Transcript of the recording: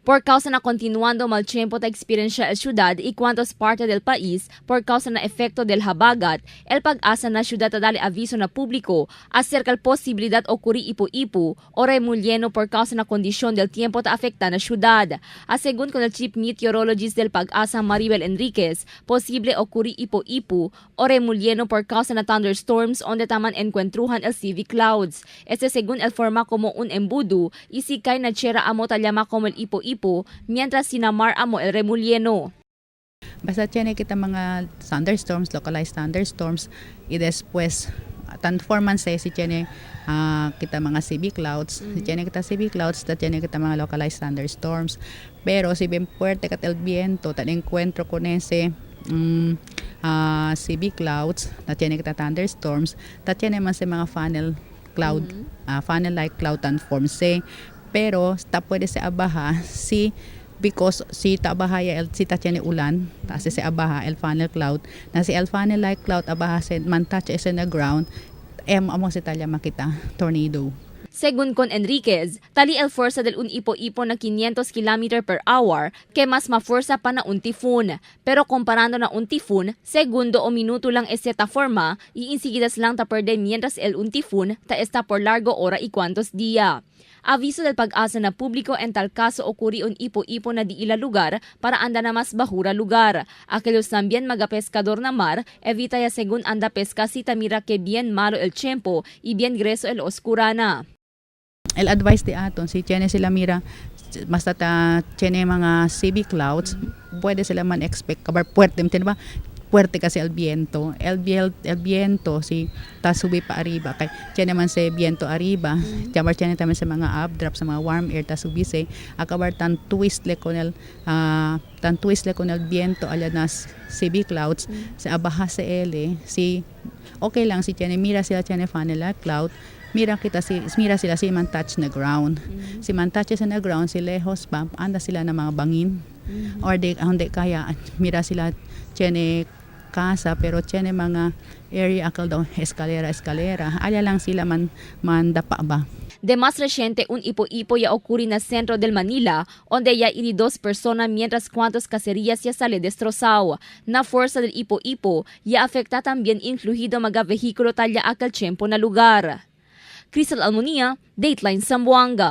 Por causa na continuando mal tiempo ta experiencia el ciudad y cuantos parte del país por causa na efecto del habagat, el PAGASA na ciudad ta dali aviso na público acerca el posibilidad ocurrir ipu-ipu o remolieno por causa na condición del tiempo ta afecta na ciudad. A según con el chief meteorologist del PAGASA, Maribel Enriquez, posible ocurrir ipu-ipu o remolieno por causa na thunderstorms onde taman encuentruhan el CV clouds. Este según el forma como un embudo y si cae na tierra amo ta llama como el ipo-ipo, mientras si na mar amo el remolieno. Basta tiene kita mga thunderstorms, localized thunderstorms, y después tan forman se si tiene kita mga CV clouds, si tiene kita CV clouds, ta tiene kita mga localized thunderstorms. Pero si bien fuerte kat el viento, tan encuentro con ese CV clouds, ta tiene kita thunderstorms, ta tiene man se mga funnel cloud, funnel like cloud tan form se. Pero ta puede se abaha si because si tabahaya el si ta tiene ulan, ta si abaha el funnel cloud, na si el funnel like cloud abaha se man touch is in the ground, em amo si talya makita tornado. Según con Enriquez, tali el fuerza del un ipo-ipo na 500 km per hour que mas mafuerza pa na un tifón. Pero comparando na un tifón, segundo o minuto lang es ta forma y insigidas lang ta perde mientras el un tifón ta está por largo hora y cuantos día. Aviso del PAGASA na publiko en tal caso ocurri un ipo-ipo na di ila lugar para anda na mas bahura lugar. Aquellos también maga pescador na mar, evita ya según anda pesca si tamira que bien malo el tiempo y bien greso el oscurana. El advice di aton si tiene sila mira basta ta tiene mga CV clouds, puede sila man expect kabar fuerte, tiene ba fuerte kasi el viento, el viento si ta subi pa arriba kay tiene man se viento arriba, tiene tiene también sa mga updraft, sa mga warm air ta subi se acabar tan twist le con el tan twist le con el viento alla nas CV clouds se abaha se ele. Si okay lang si tiene mira sila tiene funnel cloud, mira kita si mira sila si man touch na ground, si man touch sa na ground, si lejos pa anda sila na mga bangin or di hindi kaya mira sila tiene casa pero tiene mga area akal daw escalera escalera ala lang sila man man dapa ba. De más reciente, un ipo-ipo ya ocurre en el centro del Manila, donde ya hiri dos personas mientras cuantos caserías ya sale destrozado. Na fuerza del ipo-ipo ya afecta también influido mga vehículo talla aquel tiempo na lugar. Crystal Almonia, Dateline Zamboanga.